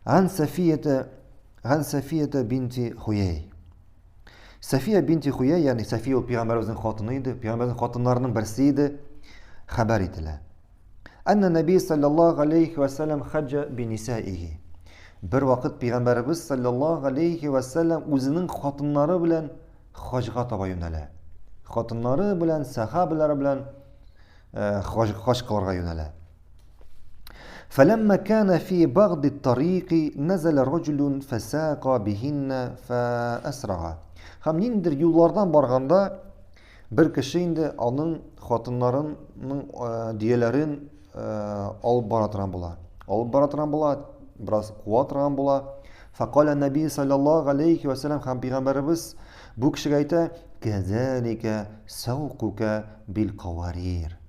Ан Сафията, ан Сафията бинти Хуяй. Сафия бинти Хуяй, ягъни Сафия ул пәйгамбәребезнең хатыны иде, пәйгамбәребезнең хатыннарының берсе иде, хәбәр ителә. Әннә Нәби саллаллаһу алейхи ва саллям хаҗа би нисаихи. Бер вакыт пәйгамбәребез саллаллаһу алейхи ва саллям үзенең хатыннары белән хаҗга таба юнәлә. Хатыннары белән, сахабалары белән э, хаҗ, хаҗ кылырга юнәлә. فلما كان في بعض الطريق نزل رجل فساق بهن فأسرع. Һәм ниндидер юллардан барганда бер кеше инде аның хатыннарының э, дөяләрен э, алып бара торган була. Алып бара торган була, бераз куа торган була. Факаля Наби саллаллаху алейхи ва саллям һәм пәйгамбәребез бу кешегә әйтә: "Кәзалика саукука бил каварир."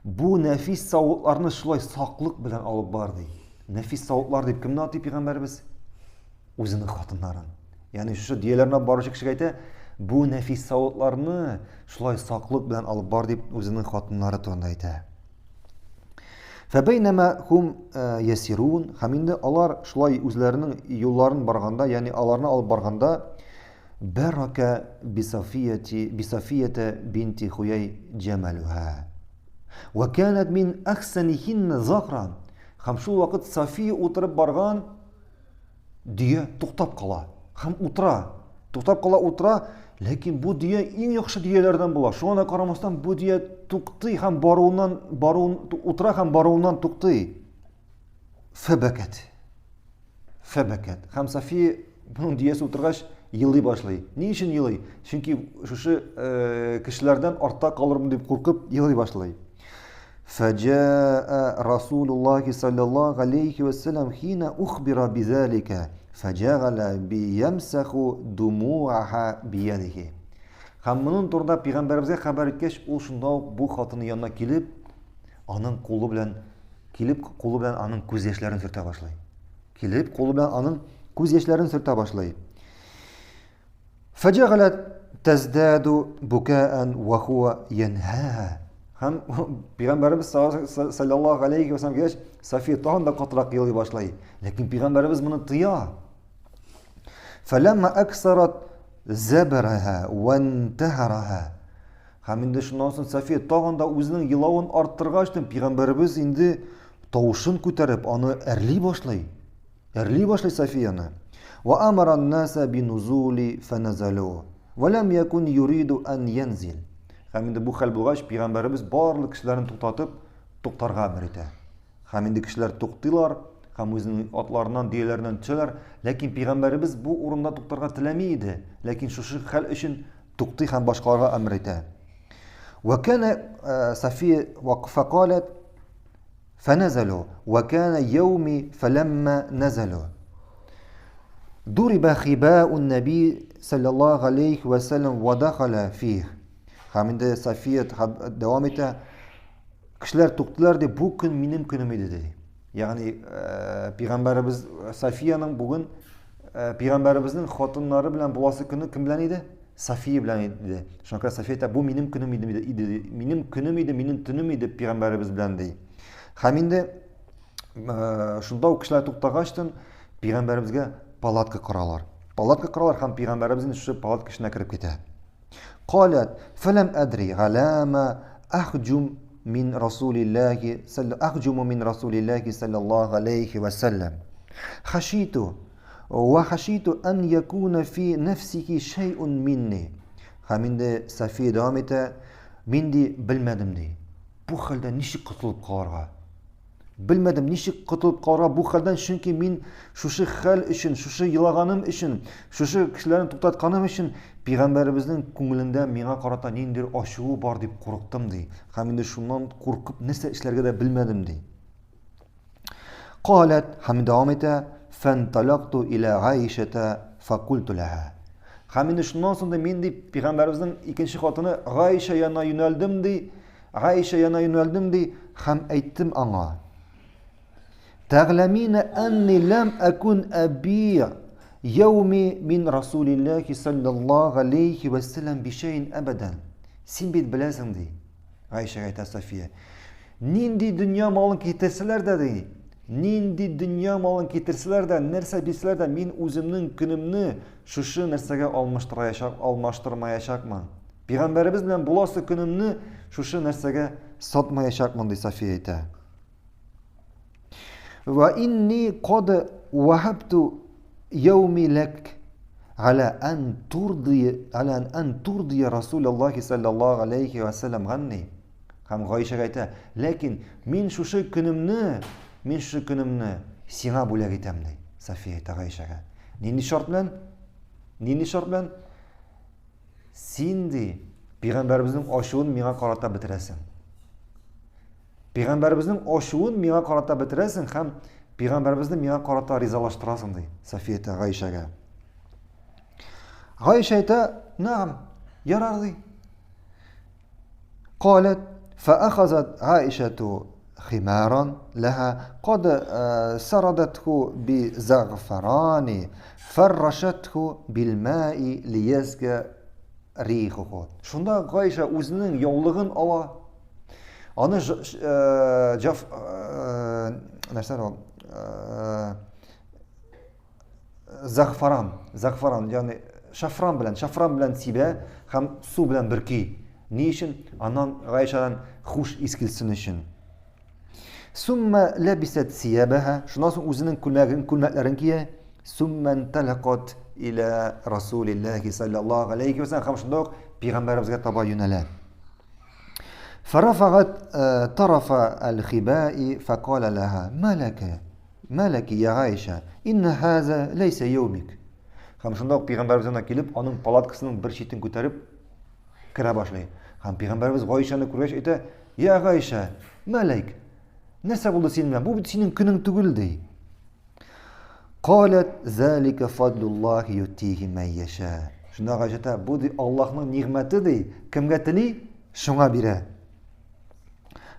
Бу нәфис савытларны шулай саклык белән алып бар ди. Нәфис савытлар дип кемне атый пәйгамбәребез? Үзенең хатыннарын. Ягъни шушы дөяләрне алып баручы кешегә әйтә, бу нәфис савытларны шулай саклык белән алып бар дип үзенең хатыннары турында әйтә. Фәбәйнәмә хум э, ясирун һәм инде алар шулай үзләренең юлларын барганда, ягъни аларны алып барганда, Бәрәкә бисафияти бисафията бинти Хуяй җәмәлүһә. Вә кәнәт мин әхсәнихинна захран. Һәм шул вакыт Сафия утырып барган дөя туктап кала һәм утыра. Туктап кала, утыра, ләкин бу дөя иң яхшы дөяләрдән була. Шуңа да карамастан бу дөя туктый һәм баруыннан баруын утыра һәм баруыннан туктый. Фәбәкәт. Фәбәкәт. Һәм София моның дөясе утыргач елый башлый. Ни өчен елый? Чөнки шушы э, кешеләрдән артта калырмын дип куркып елый башлый. فجاء رسول الله صلى الله عليه وسلم حين أخبر بذلك فجعل بيمسح دموعها بيده. Һәм моның турында пәйгамбәребезгә хәбәр иткәч, ул шунда ук бу хатыны янына килеп, аның кулы белән Килеп, кулы белән аның күз яшьләрен сөртә башлый. Килеп, кулы белән аның күз яшьләрен сөртә башлый. Фәҗәгаләт таздәду букаан ва хуа янһаха. Һәм пәйгамбәребез саллаллаһу алейхи ва саллям килгәч, София тагын да катырак елый башлый. Ләкин пәйгамбәребез моны тыя. Фәләмма аксарат забараха ва интахараха. Һәм инде шуннан соң София тагын да үзенең елавын арттыргач, пәйгамбәребез инде тавышын күтәреп, аны әрли башлый. Әрли башлый Софияны. Ва амара ан-наса бинузули фаназалу. Ва лам якун юриду ан янзил. Һәм инде бу хәл булгач, пәйгамбәребез барлык кешеләрне туктатып, туктарга әмер итә. Һәм инде кешеләр туктыйлар, һәм үзенең атларыннан, дөяләреннән төшәләр. Ләкин пәйгамбәребез бу урында туктарга теләми иде. Ләкин шушы хәл өчен туктый һәм башкаларга әмер итә. Вә кана э, София фәкаләт фәнәзәлү вә кана яуми фәләммә нәзәлү. Дуриба хибаун наби саллаллаху алейхи ва саллям ва дахала фих. Һәм инде София дәвам итә. Кешеләр туктылар ди, бу көн минем көнем иде ди. Ягъни э, пәйгамбәребез Софияның бүген э, пәйгамбәребезнең хатыннары белән буласы көне кем белән иде? София белән иде. Шуңа күрә София әйтә, бу минем көнем иде, иде, минем көнем иде, минем төнем иде пәйгамбәребез белән ди. Һәм инде э, шунда ук кешеләр туктагачтын пәйгамбәребезгә палатка коралар. Палатка коралар һәм пәйгамбәребез инде шушы палатка эченә кереп китә. Калят, фәләм әдри галәмә әхҗум мин Расулилләһи әхҗуму мин Расулилләһи саллаллаһу алейхи ва саллям. Хашиту ва хашиту ан якуна фи нәфсихи шәйун минни. Һәм инде София дәвам итә, мин ди белмәдем ди. Бу хәлдән ничек котылып калырга? Белмәдем, ничек котылып калырга бу хәлдән, чөнки мин шушы хәл өчен, шушы елаганым өчен, шушы кешеләрне туктатканым өчен пәйгамбәребезнең күңелендә миңа карата ниндидер ачуы бар дип курыктым ди. Һәм инде шуннан куркып нәрсә эшләргә дә белмәдем ди. Каләт һәм дәвам итә, фанталакту иля Гаишата факульту лаха. Һәм инде шуннан соң да мин ди пәйгамбәребезнең икенче хатыны Гаиша янына юнәлдем ди. Гаишә янына юнәлдем ди һәм әйттем аңа. Тәгъләмина анни ләм акун аби яуми мин Расулиллахи саллаллаху алейхи ва саллям бишәйин әбәдән. Син бит беләсең ди. Гаишәгә әйтә София. Нинди дөнья малын китерсәләр дә ди. Нинди дөнья малын китерсәләр дә, нәрсә бирсәләр дә, мин үземнең көнемне шушы нәрсәгә алмаштыраячак, алмаштырмаячакмын. Пәйгамбәребез белән буласы көнемне шушы нәрсәгә сатмаячакмын, ди София әйтә. Ва инни кад вахабту яуми лак аля ан турди аля ан турди Расулуллахи саллаллаху алейхи ва саллям ганни. Һәм Гайшәгә әйтә, ләкин мин шушы көнемне, мин шушы көнемне сиңа бүләк итәм, ди. София әйтә Гайшәгә. Нинди шарт белән? Нинди шарт белән? Син, ди, пәйгамбәребезнең ачуын миңа карата бетерәсең. Пәйгамбәребезнең ачуын миңа карата бетерәсең һәм пәйгамбәребезне миңа карата ризалаштырасың, ди София әйтә Гайшәгә. Гайшә әйтә, нәгам, ярар, ди. قالت فأخذت عائشة خمارا لها قد سردته بزعفران فرشته بالماء ليزكى ريحه. Шунда Гайша үзенең яулыгын ала. Аны җаф нәрсә ул? Зәгъфаран, зәгъфаран, ягъни шафран белән, шафран белән сибә һәм су белән бөрки. Ни өчен? Аннан Гайшадан хуш ис килсен өчен. Сумма ләбисәт сиябәһә, шуннан соң үзенең күлмәген, күлмәкләрен кия. Сумма инталакат иля Расулиллахи саллаллаху алейхи ва һәм шунда ук пәйгамбәребезгә таба юнәлә. Фарафагат тарафа аль-хибаи факала лаха ма лака? Мә ләки, я Гаиша, инна хаза ләйсә яумик. Һәм шунда ук пәйгамбәребез янына килеп, аның палаткасының бер читен күтәреп керә башлый. Һәм пәйгамбәребез Гаишаны күргәч әйтә: "Я Гаиша, мә ләк? Нәрсә булды синең белән? Бу бит синең көнең түгел" ди. Калат залика фадлуллахи ютихи мә яша. Шунда Гаиша әйтә: "Бу ди Аллаһның нигъмәте ди, кемгә тели, шуңа бирә."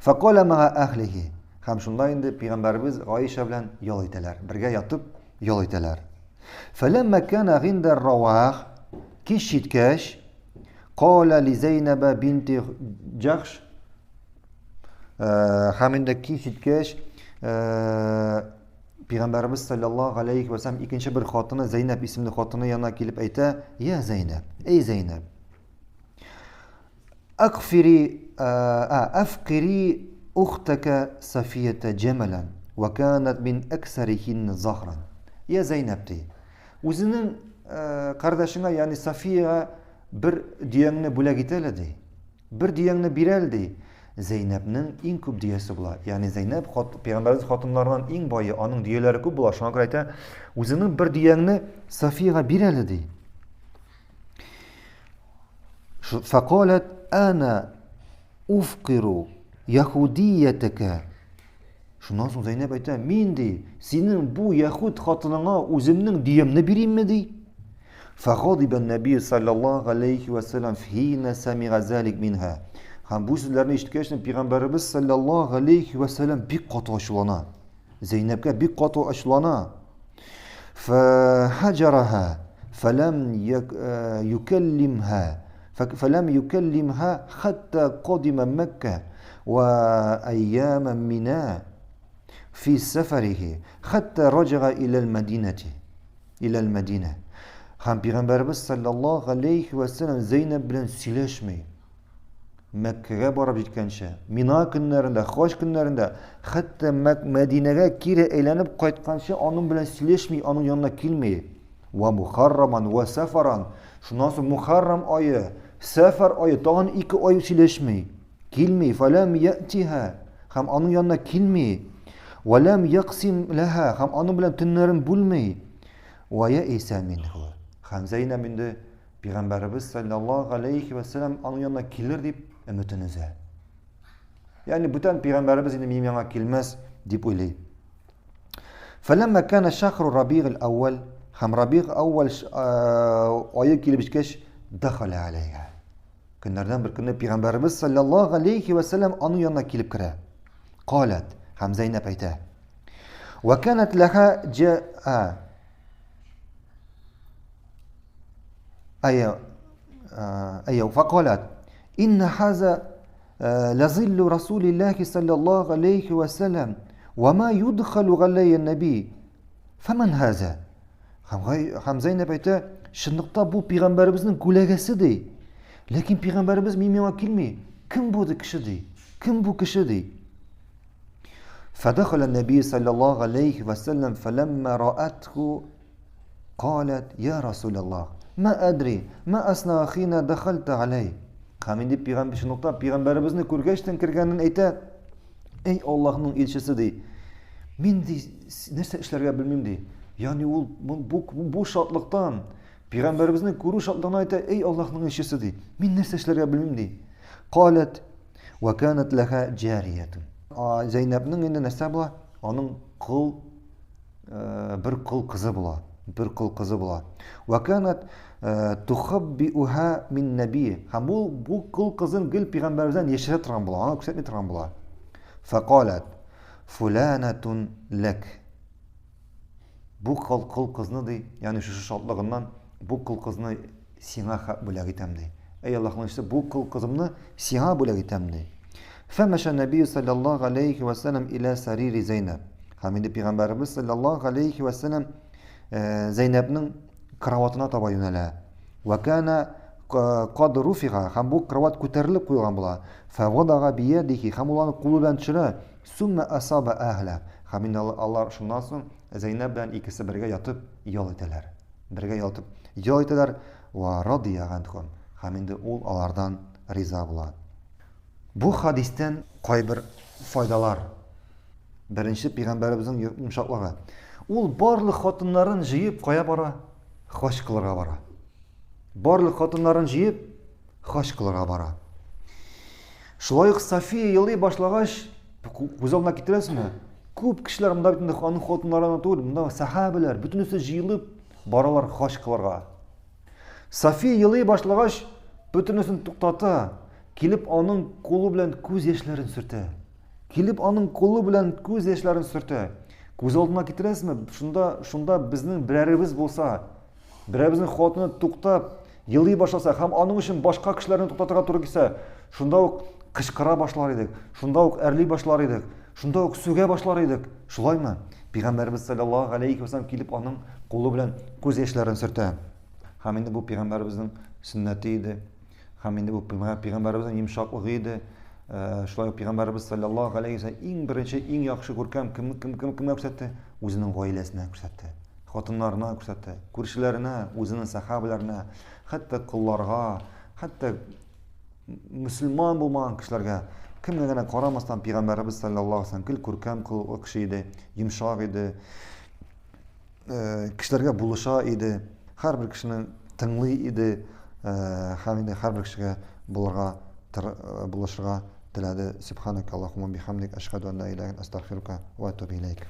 Фәкаля мага әхлихи. Һәм шунда инде пәйгамбәребез Гаиша белән ял итәләр. Бергә ятып ял итәләр. Фәләммә кана гинда равах, кич җиткәч, кала ли Зәйнәбә бинти Җахш, һәм инде кич җиткәч, Пәйгамбәребез саллаллаһу алейхи ва саллям икенче бер хатыны Зәйнәб исемле хатыны янына килеп әйтә: "Я Зәйнәб, эй Зәйнәб, Акфири, афкири ухтака Сафията җәмәлән, ва канат мин әксәрихинна захран. Я Зәйнәб ди. Үзенең кардәшеңә, ягъни Сафиягә бер дөяңне бүләк ит әле ди. Бер дөяңне бир әле ди. Зәйнәбнең иң күп дөясе була. Ягъни Зәйнәб пәйгамбәребез хатыннарыннан иң бае, аның дөяләре күп була. Шуңа күрә әйтә, үзеңнең бер дөяңне Сафиягә бир әле ди. Фәкаләт әнә уфкиру яһудиятәкә. Шуннан соң Зәйнәб әйтә, мин ди, синең бу яһүд хатыныңа үземнең дөямне биримме ди. Фәгадибә нәби саллаллаһу алейхи ва саллям хина самига залик минха. Һәм бу сүзләрне ишеткәч, пәйгамбәребез саллаллаһу алейхи ва саллям бик каты ачулана. Зәйнәбкә бик каты ачулана. فهجرها فلم يكلمها فلم يكلمها حتى قدم مكة وأيام منى في سفره حتى رجع إلى المدينة إلى المدينة Һәм пәйгамбәребез саллаллаһу алейхи ва саллям Зәйнәб белән сөйләшми. Мәккәгә барып җиткәнче, Мина көннәрендә, хаҗ көннәрендә, хәтта Мәдинәгә кире әйләнеп кайтканчы аның белән сөйләшми, аның янына килми. Ва мухарраман ва сафаран. Шуннан соң мухаррам ае, сәфәр ае тагын ике ай сөйләшми. Килми, фалам ятиха. Һәм аның янына килми. Ва лам яксим лаха. Һәм аның белән төннәрен бүлми. Ва яиса минху. Һәм Зәйнәб инде Пәйгамбәребез саллаллаһу алейхи ва саллям аның янына килер дип өметен өзә. Ягъни бүтән пәйгамбәребез инде минем янга килмәс дип уйлый. Фәләммә кана шахру рабигъ әүвәл һәм рабигъ әүвәл ае килеп җиткәч, дахаля алейха. Көннәрдән бер көнне пәйгамбәребез саллаллаһу алейхи ва саллям аның янына килеп керә. Калат һәм Зәйнәб әйтә. Ва канат лаха җаа أيوة فقالت إن هذا لظل رسول الله صلى الله عليه وسلم Ва ма юдхалу галәйя наби. Фаман хаза? Һәм Зәйнәб әйтә, чынлыкта бу пәйгамбәребезнең күләгәсе ди. Ләкин пәйгамбәребез мин миңа килми. Кем бу кеше ди? Кем бу кеше ди? فدخل النبي صلى الله عليه وسلم فلما رأته قالت يا رسول الله ما أدري ما أصنع حين دخلت علي Һәм инде пәйгамбәр чынлыкта пәйгамбәребезне күргәчтен кергәнен әйтә, Эй Аллаһның илчесе ди. Мин ди нәрсә эшләргә белмим ди. Ягъни ул бу, бу шатлыктан пәйгамбәребезне күрү шатлыгына әйтә, эй Аллаһның илчесе ди. Мин нәрсә эшләргә белмим ди. Калат ва канат лаха җариятун. Зәйнәбнең инде нәрсә була? Аның кол бер кол кызы була. Бер кол кызы була. Ва канат тухаббиуха мин наби. Һәм бу бу кол кызын гел пәйгамбәрдән яшерә торган була, аңа күрсәтми торган була. Фақалат фуланатун лак. Бу кол кол кызны ди, ягъни шушы шатлыгыннан бу кол кызны сиңа бүләк итәм ди. Әй Аллаһның илчесе, бу кол кызымны сиңа бүләк итәм ди. Фәмәшә Нәби саллаллаһу алейхи ва саллям иля сарири Зәйнәб. Һәм инде пәйгамбәребез саллаллаһу алейхи ва саллям Зәйнәбнең кроватына таба юнәлә. Ва кана кад руфига һәм бу кровать күтәрелеп куелган була. Фәвадага биядихи һәм ул аны кулы белән төшерә. Сумма асаба әһлә. Һәм инде алар шуннан соң Зәйнәб белән икесе бергә ятып ял итәләр. Бергә ятып ял итәләр. Ва радия ганхум. Һәм инде ул алардан риза була. Бу хадистән кайбер файдалар. Беренче пәйгамбәребезнең йомшаклыгы. Ул барлык хатыннарын җыеп кая бара? Хаҗ кылырга бара. Барлык хатыннарын җыеп хаҗ кылырга бара. Шулай ук София елый башлагач, күз алдына китерәсезме? Күп кешеләр монда бит инде аның хатыннары гына түгел, монда сахабәләр, бөтенесе җыелып баралар хаҗ кылырга. София елый башлагач, бөтенесен туктата, килеп аның кулы белән күз яшьләрен сөртә. Килеп аның кулы белән күз яшьләрен сөртә. Күз алдына китерәсезме? Шунда, шунда безнең берәребез булса, берәребезнең хатыны туктап, елый башласа һәм аның өчен башка кешеләрне туктатырга туры килсә, шунда ук кычкыра башлар идек, шунда ук әрли башлар идек, шунда ук сүгә башлар идек. Шулаймы? Пәйгамбәребез саллаллаһу алейхи вәсәлләм килеп аның кулы белән күз яшьләрен сөртә. Һәм инде бу пәйгамбәребезнең сөннәте иде. Һәм инде бу пәйгамбәребезнең йомшаклыгы иде. Шулай ук пәйгамбәребез саллаллаһу алейхи вәсәлләм иң беренче, иң яхшы күркәм кем кем кем кемгә күрсәтте? Үзенең гаиләсенә күрсәтте. Хатыннарына күрсәтте, күршеләренә, үзенең сахабаларына, хәтта колларга, хәтта мөселман булмаган кешеләргә кемгә генә карамастан пәйгамбәребез саллаллаһу алейһи вәсәлләм гел күркәм кылыклы кеше иде, йомшак иде. Кешеләргә булыша иде, һәрбер кешене тыңлый иде һәм инде һәрбер кешегә булырга булышырга теләде. Субханак Аллаһумма бихамдик, ашһаду ан ла илаһа илля астагфирука ва атубу илейк.